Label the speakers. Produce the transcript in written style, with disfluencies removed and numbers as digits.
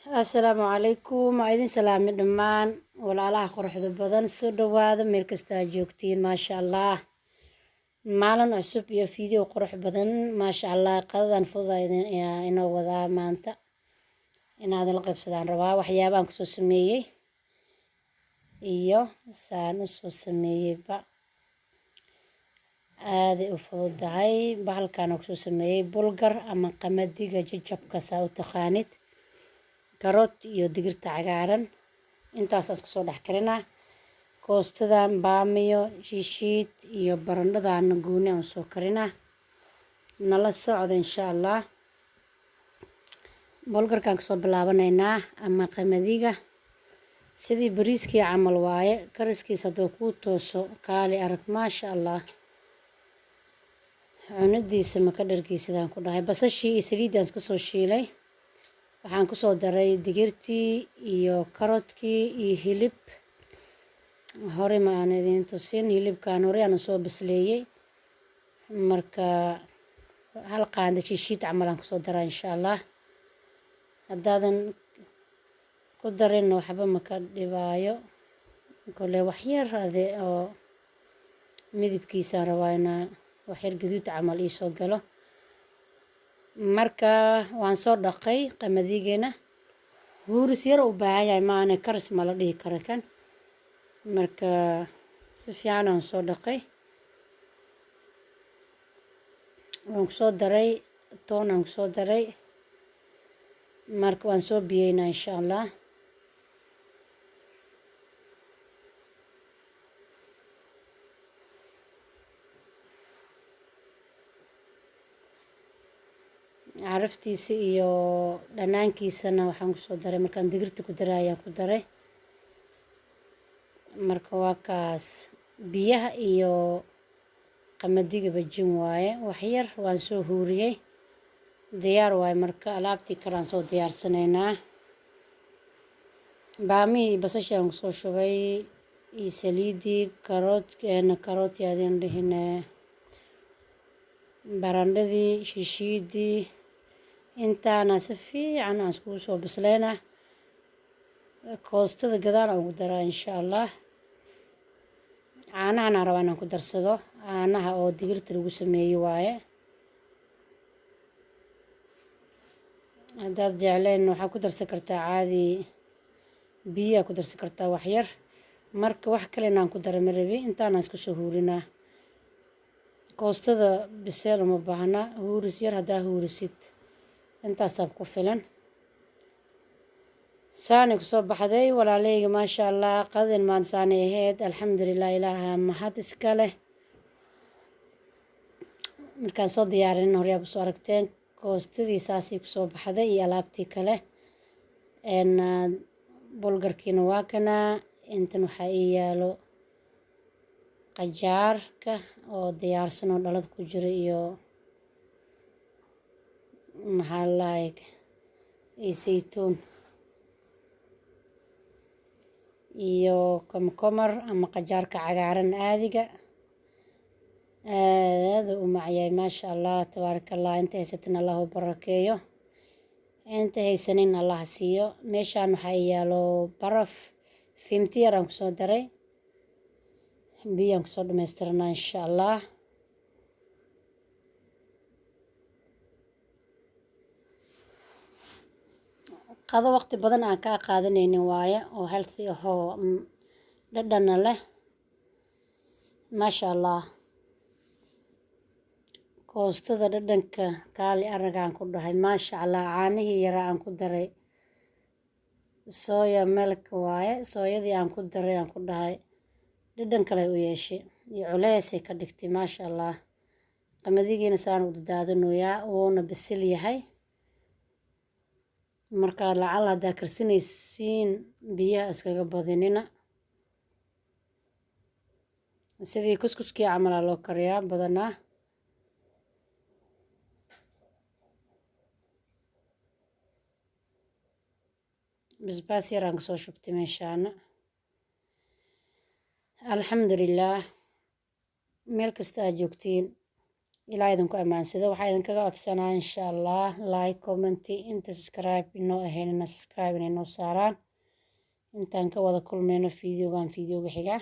Speaker 1: Assalaamu calaykum. Waa idin salaamay dhammaan walaalaha quruxda badan. Soo dhawaada meel kasta aad joogtiin. Maasha Allah, maalin cusub iyo video qurux badan. Maasha Allah, qadadan fududa idin inoo wadaa maanta inaad la qaybsadaan rabaa waxyaabahan kusoo sameeyey iyo saan usoo sameeyeyba. Aaday u fududahay. Bahalkan oo kusoo sameeyey bulgar ama qamadiga jajabka saa u taqaanid, karoot iyo digirta cagaaran, intaasaan isku soo dhex karinaa. Koostadan, baamiyo, shiishiid iyo barandhadaana gooni aan soo karinaa. Nala socda, insha Allah. Bulgarkaan kasoo bilaabanaynaa ama qamadiga. Sidii bariiskii camal waaye kariskiis. Hadduu kuu tooso, kaali arag, maasha Allah, cunadiisa maka dhargeysidaan ku dhahay. Basashii iyo saliiddaan iska soo shiilay. Waxaan kusoo daray digirtii iyo karoodkii iyo hilib. Hore ma aan idiin tusin hilibkan, hore aan soo bisleeyey. Marka hal qaanda shiishiid camal aan kusoo daraa, insha Allah. Haddaadan ku darin, waxba maka dhibaayo. Kole waxyar ade oo midabkiisaan rabaa inaa waxyar gaduud camal iisoo galo. Marka waan soo dhaqay qamadigeena. Huuris yar u baahan yahay, maana karis ma la dhihi karo kan. Marka si fiican aan soo dhaqay. Waan kusoo daray toon, aan kusoo daray. Marka waan soo biyeynaa, insha Allah. Caraftiisa iyo dhanaankiisana waxaan kusoo daray markaan digirta ku daray ayaan ku daray. Marka waa kaas, biyaha iyo qamadigaba jin waaye. Waxyar waan soo huuriyey, diyaar waaye. Marka alaabtii kale aan soo diyaarsanaynaa. Baamihii iyo basashii aan kusoo shubay iyo saliidii, karoodkeena, karooti adin dhihine, barandhadii, shishiidii, intaana si fiican aan iskugu soo bisleynaa. Koostada gadaal aan ugu daraa, insha Allah. Caanahan aan rabaa inaan ku darsado, caanaha oo digirta lagu sameeyey waaye. Haddaad jecleen, waxaa ku darsan kartaa caadi, biyaa ku darsan kartaa waxyar. Marka wax kale inaan ku dara ma rabi, intaanaan isku soo huurinaa. Koostada biseel uma baahna, huuris yar haddaa huurisid intaasaa ku filan. Saanay kusoo baxday, walaaleyga. Maasha Allah, qadin maan saanay ahayd. Alxamdulilah, Ilaaha mahad iska leh. Markaan soo diyaarin horyaab usoo aragteen, koostadii saasay kusoo baxday iyo alaabtii kale. Bulgarkiina waa kanaa. Intan waxaa ii yaalo qajaarka oo diyaarsan oo dhalad ku jira iyo maxaa lahay iyo saytuun iyo komkomar ama qajaarka cagaaran aadiga aada u macyahay. Maasha Allah, tabaaraka Allah. Inta haysatin Allah u barakeeyo, inta haysanin Allah siiyo. Meeshaan waxaa ii yaalo baraf, fiimti yar aan kusoo daray, biyaan kusoo dhamaystirnaa, insha Allah. Qado waqti badan aan kaa qaadanaynin waaye oo healthy ahoo dhadhana leh, maasha Allah. Koostada dhadhanka kaali aragaan ku dhahay, maasha Allah. Caanihii yaraa aan ku daray, soya milk waaye, sooyadii aan ku daray aan ku dhahay dhadhan kale u yeeshay iyo culeysay ka dhigtay, maasha Allah. Qamadigiina saan u dadaadanayaa, wuuna bisil yahay. Marka lacal haddaa karsinaysiin, biyaha iskaga badinina. Sidii kuskuskii camalaa loo kariyaa badanaa. Basbaas yar aan kasoo shubtay meeshaana. Alxamdulilaah. Meel kasta aad joogtiin Ilaa idinku ammaansado. Waxaa idinkaga codsanaa, insha Allah, like, comment. Inta subscribe inoo ahaynina, subscribe inay noo saaraan. Intaan ka wada kulmayno videogan, videoga xiga.